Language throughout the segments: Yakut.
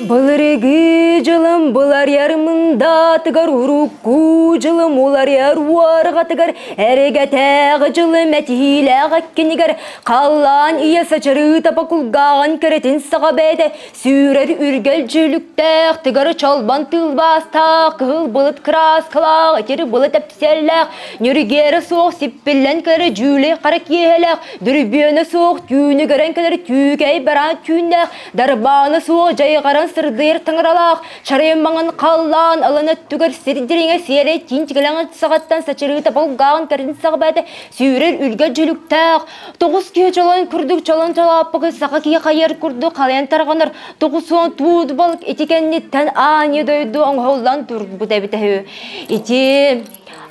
Былыргы дьылым быларыйар мындаатыгар, урукку дьылым уларыйар уорҕатыгар, эрэгэтээҕи дьылым этиилээх эккинигэр, халлаан ийэ сачарыыта кулгааҕын кэрэтин саҕа бэйэтэ сүүрэр үргэл дьүлүктээх, тыгары чолбон тыылбаастаах, кыһыл былыт кырааскалаах, итир былыт эпсэллээх, ньүргиэрэ суох сиппиллэн кэлэр дьүүлэй хара киэһэлээх, дүрбүөнэ суох түүнү көрөн кэлэр түүкэй бараан түүннээх, Дарбааны суох дьайҕаран сырдыйар таҥаралаах, чарайын маҥан халлаан алын өттүгэр сир дириҥэ сиэрэй тиин тигилэҥин саҕаттан сачырыыта болгааҕын кэрин саҕабаата сүүрэр үлгэ дьүлүктээх, тоҕус киһи чолон курдук чолон чолооппугу саха киһи хайар курдук халыйан тарҕанар 90 туут балык ити кэнниттэн аанньа дойду оҥоһуллан турбут эбитэ үһү. Ити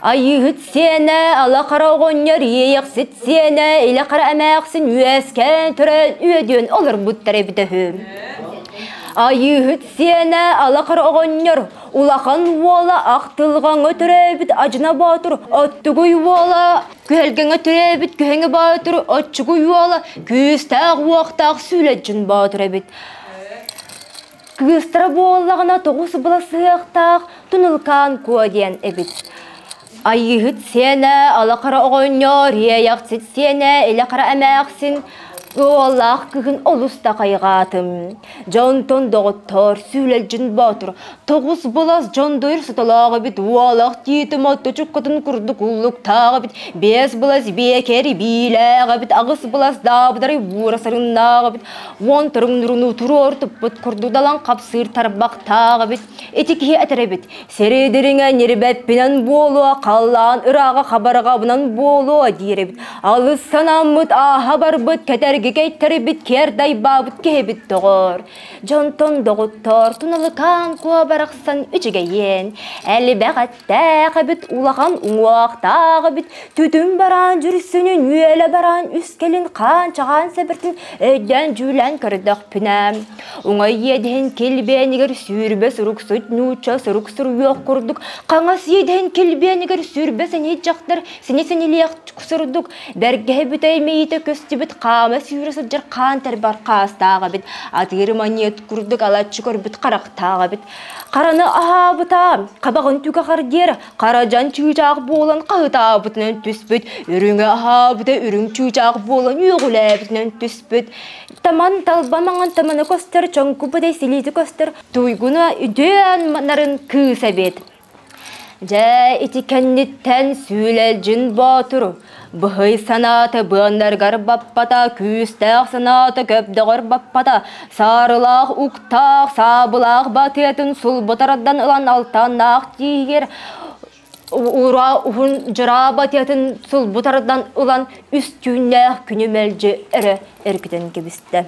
Айыыһыт сиэнэ, ала хара оҕонньор, иэйэхсит сиэнэ, илэ хара эмээхсин үөскээн төрөөн үөдүөн олорбуттар эбитэ үһү. Айыыһыт сиэнэ, ала хара оҕонньор, улахан уола Ахтылҕаҥҥа төрөөбүт Адьына Боотур, Оттугуй уола Күһэлгэҥҥэ төрөөбүт Күһэҥэ Боотур, Оччугуй уола күүстээх-уохтаах Сүүлэдьин Боотур эбит. Кыыстара буоллаҕына тоҕус быласыһыахтаах Тунулкаан Куо диэн эбит. Айыыһыт сиэнэ, алахара оҕонньор, иэйэхсит сиэнэ, илэ-хара эмээхсин уоллаах кыһын олус да хайҕаатым. Дьонтон доҕоттоор, сүүлэлдьин боотур, тоҕус былас дьондойр сотолоох эбит, уолах тиитим отто чуккатын курдук уллуктаах эбит, биэс былас биэкэр биилээх эбит, аҕыс былас даабыдары буура сарыннаах эбит, Уон туруҥнуруну туруор туппут курдук далан хапсыыр тарбахтаах эбит. Ити киһи этэр эбит. Сири дириҥэ ньирбэппинэн буолуо, халлаан ырааҕа хабарҕабынан буолуо диир эбит. Алыс санаммыт, ааһа барбыт, кэтэрги кэйтэрбит, киэр дайбаабыт киһибит доҕор. Дьонтон доҕоттоор, туналыкаан куо барахсан үчүгэйиэн, элбэх эттээх эбит, улахан уҥуохтаах эбит, түтүн бараан дьүрсүнүн, үөлэ бараан үс кэлин хаан чаҕаан сэбиртин өйдөөн-дьүүлээн көрдөхпүнэ, уҥа иэдэһин килбиэнигэр сүүрбэ суруксут нуучча сурук суруйуох курдук, хаҥас иэдэһин килбиэнигэр сүүрбэ сэниит дьахтар сини-синилиэх сурдук, бэргэһэ бүтэй мэйиитэ көстүбүт хаама сүүрэ сылдьар хаан тэрбэр хаастаах эбит, атыыр манньыат курдук алаччы көрбүт харахтаах эбит. Хараны аһаабыта, хабаҕын түгэҕэр диэри Харадьан чыычаах буолан хаһытаабытынан түспүт, үрүҥэ аһаабыта үрүҥ чыычаах буолан үөҕүлээбитинэн түспүт. Таман талба маҥан тамана көстөр, чоҥку быдай силиити көстөр, туйгуна үтүөн нарын кыыс эбит. Дьэ, ити кэнниттэн Сүүлэлдьин Боотур быһый санаата быаннарыгар баппата, күүстээх санаата көбдөҕөр баппата, саарылаах уктаах, саабылаах батыатын сулбутардан ылан алтаннаах тииһигэр ура уһун дьараа батыатын сулбутардан ылан үс түүннээх күнү мэлдьи эрэ эргитэн кэбистэ.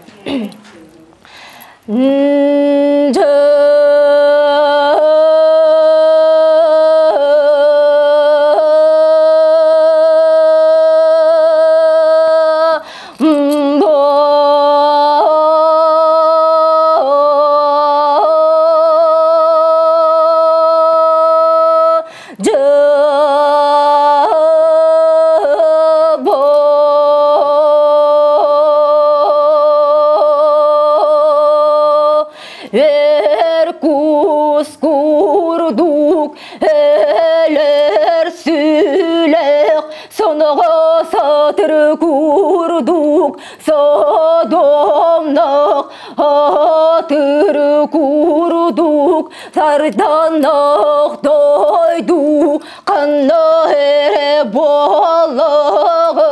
Эр кус курдук өлөр сүлэх соноҕо сатыр курдук содомнох атыр курдук сарданах дойду ханна эрэ буоллаҕа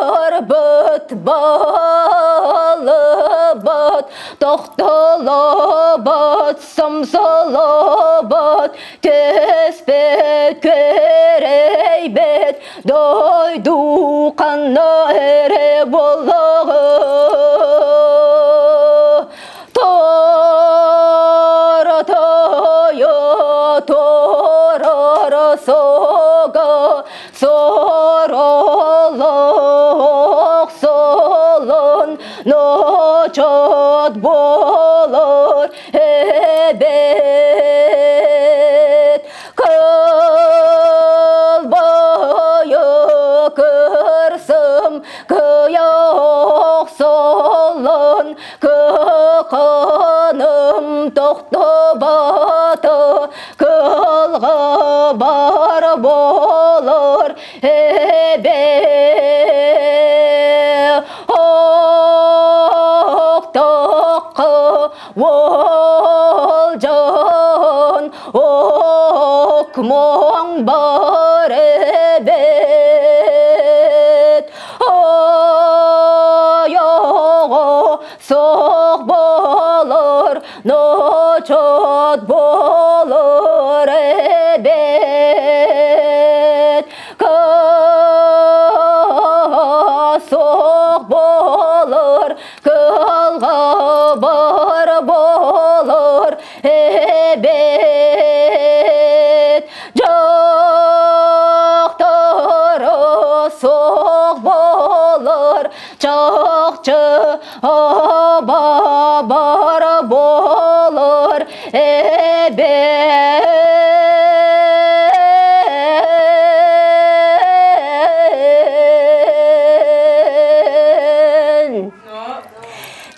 барбыт балыбыт тохтолобот сомсолобот түспүт күөрэйбит дойду ханна эрэ буоллаҕа Торо-тойо тороросога соролох солон ночот болор эбет кылбайы кырсым кыйа. бар эбит. Ойоҕо суох буолар, ночоот буолар эбит. Суох буолар, кыһалҕа бар буолар эбит. Дьахтара суох буолар, чахчы бар буолар эбит.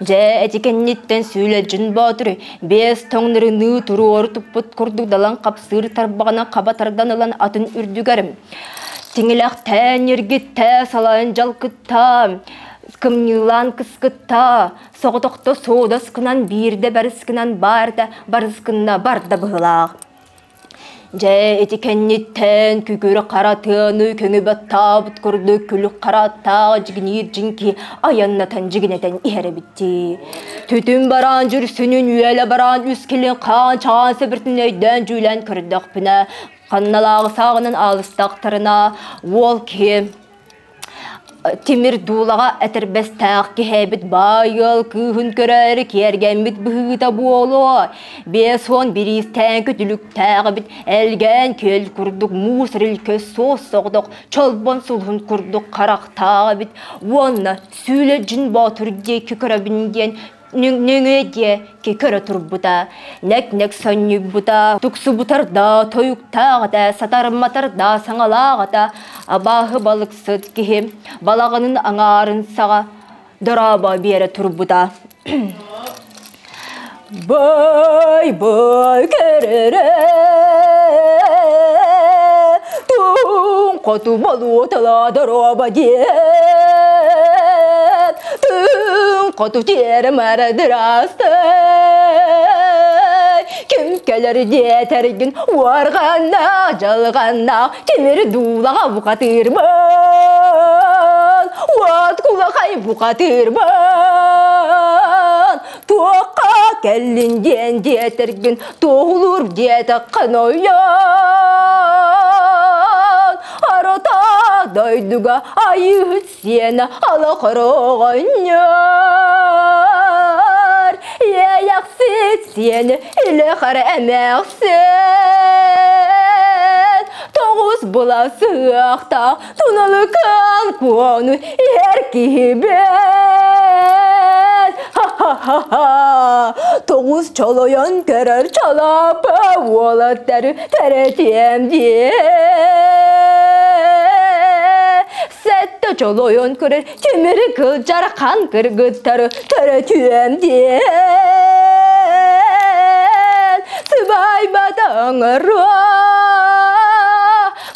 Дьэ, ити кэнниттэн Сүүлэдьин Боотур биэс тоҥнорунуу туруору туппут курдук далан хапсыыр тарбаҕынан хаба тардан ылан атын үрдүгэр тиҥилэхтээн ньиргиттэ салайан дьалкытта кымньыылаан кыскытта соҕотохто суодас гынан биирдэ барыс гынан баарда барыс гынна барда быһылаах. Дьэ, ити кэнниттэн күкүр хара тыаны көҥү баттаабыт курдук күлүк хара аттаах дьигиниир дьиҥки айаннатан дьигинэтэн иһэр эбиттии. Түтүн бараан дьүрсүнүн үөлэ бараан үс килин хаан чаан сэбиртин өйдөөн дьүүлэн көрдөхпүнэ, ханналааҕы сааҕынан аалыстахтарына уол киһи Тимир дуулаҕа этэрбэстээх киһи эбит баай ыал кыыһын көрөөрү киэргэммит быһыыта буолуо. 50 бириистээн күтүлүктээх эбит элгээн күөл курдук муус рилкэ суос соҕотох чолбон сулһун курдук харахтаах эбит уонна сүүлэ дьин боотур диэки көрөбүн диэн нөҥүө диэки көрө турбута, нэк-нэк сонньуйбута, туксубутар да тойуктаах этэ, сатарымматар да саҥалаах этэ, абааһы балыксыт киһи балаҕанын аҥаарын саҕа дорообо биэрэ турбута. Бай-бай кэрэрэ, Туҥ хоту болуотала дорообо диэн, Түҥ хоту тиэрэ мара дырастай, Ким кэлэр диэтэргин уорҕаннаах, дьалҕаннаах Тимир дуулаҕа бухатыырбын, Уот кулахай бухатыырбын, Туохха кэллин диэн диэтэргин туоһулуур диэтэххин ойон Арата дойдуга айыыһыт сиэнэ алахар оҕонньор Иэйэхсит сиэнэ илэхэр эмээхсин Тоҕус була сыахтаах туналыкаан куону иһэр киһибин Ха-ха-ха-ха! Тоҕус чолойон көрөр чалаапа уолаттары төрөтүөм диэ. Сэттэ чолойон көрөр тимири кылдьар хан кыргыттары төрөтүөм диэн. Сыбайбата оҥоруо,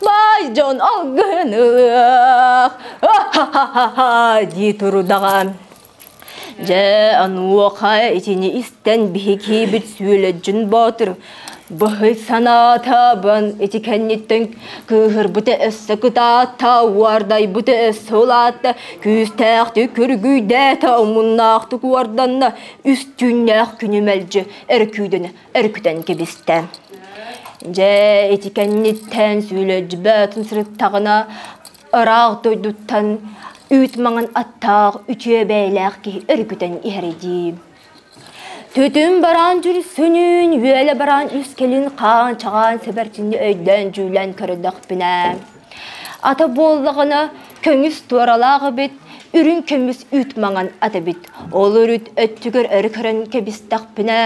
баай дьон алгыһын ылыах. Ха-ха-ха-ха дии турдаҕа. Дьэ, онуоха итини истэн биһиги Сүөлэдьин Боотур быһый санаатабын ити кэнниттэн кыыһырбыта өссө кытаатта, уордайбыта өссө улаатта, күүстээхтик күргүйдээтэ, омуннаахтык уорданна, үс түүннээх күнү мэлдьи өркүүдэнэ өрүкүтэн кэбистэ. Дьэ, ити кэнниттэн Сүөлэдьбээтин сырыттаҕына ыраах дойдуттан үүт маҥан аттаах үтүө бэйэлээх киһи өрүкүтэн иһэрэ дии. Түтүн бараан дьүрүсүнүүн, үөлэ бараан үс кэлин хаан чаҕаан сэбэртинни өйдөөн дьүүлэн көрдөхпүнэ. Ата буоллаҕына көҥүс туоралаах эбит, үрүҥ көмүс үүт маҥан ат эбит. Ол үрүт өттүгэр өрө көрөн кэбистэхпинэ,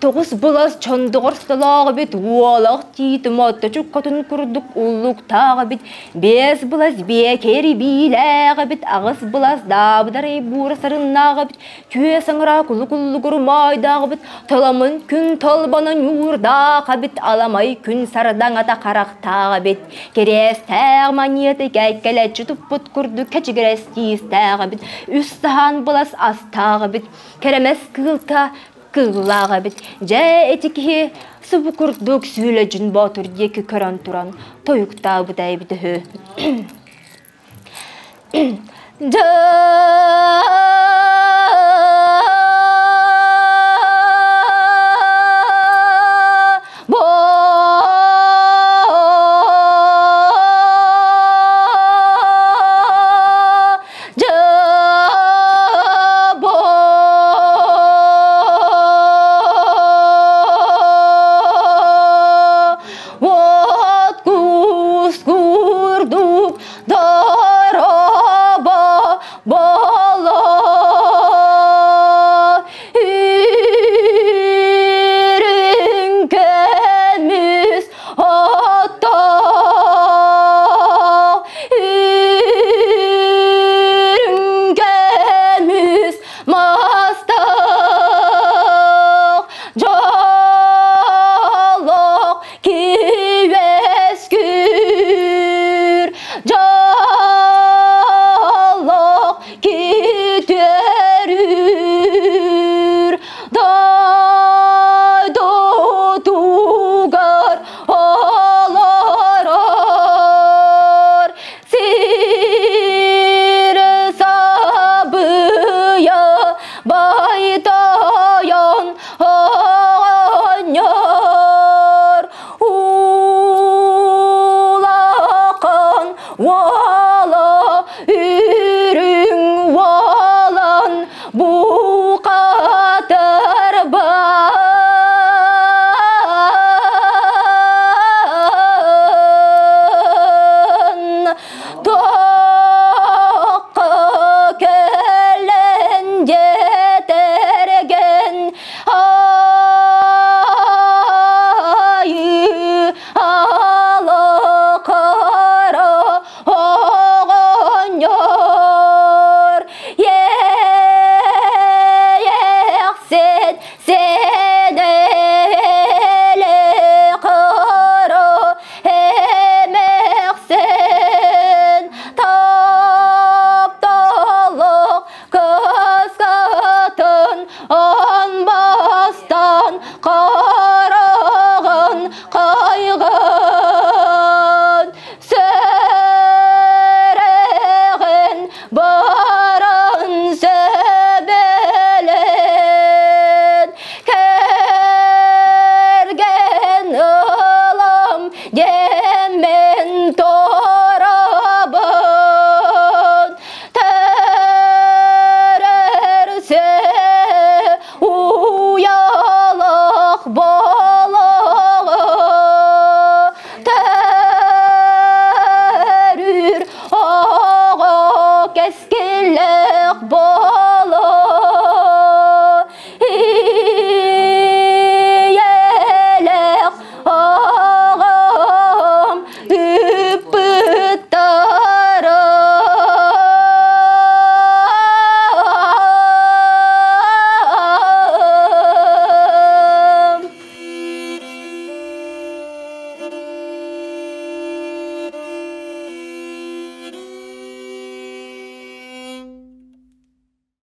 Тоҕус былас чондоҕор солоох эбит, уолах тиит мотточук хотун курдук уллуктаах эбит, биэс былас биэкэри биилээх эбит, аҕыс былас даабыдарай буура сарыннаах эбит, түөс аҥара кулу-куллугур моойдоох эбит, толамын күн толбоно ньуурдаах эбит, аламай күн сардаҥата харахтаах эбит, кириэстээх маньыаты кэккэлэччи туппут курдук кэчигирэс тиистээх эбит, үс саһаан былас астаах эбит, кэрэмэс кыылта. кыыллаах эбит. Дьэ, ити киһи субу курдук Сүүлэдьин Боотур диэки көрөн туран тойуктаабыта эбит үһү. Дьэ От кус курдук дороба бола Үрүҥ көмүс оттоох Үрүҥ көмүс мастаах Дьоллоох киэскүр Дьоллоох китерүр Дойдутугар олорор Сир сабыйа байтайан оҕонньор Улахан уола үрүҥ уолан букатыр бан Тоққа кэлэн дьэтэргэн айыы алақара оҕонньор Иэйэхсит сэнэлэ кыра эмэхсин тапталык кыскатын анбастан қарағын қайғын сүрегін барын сөбелен керген ылам демен торабын Терерсе уялах балаға Терүр аға кескілек балаға.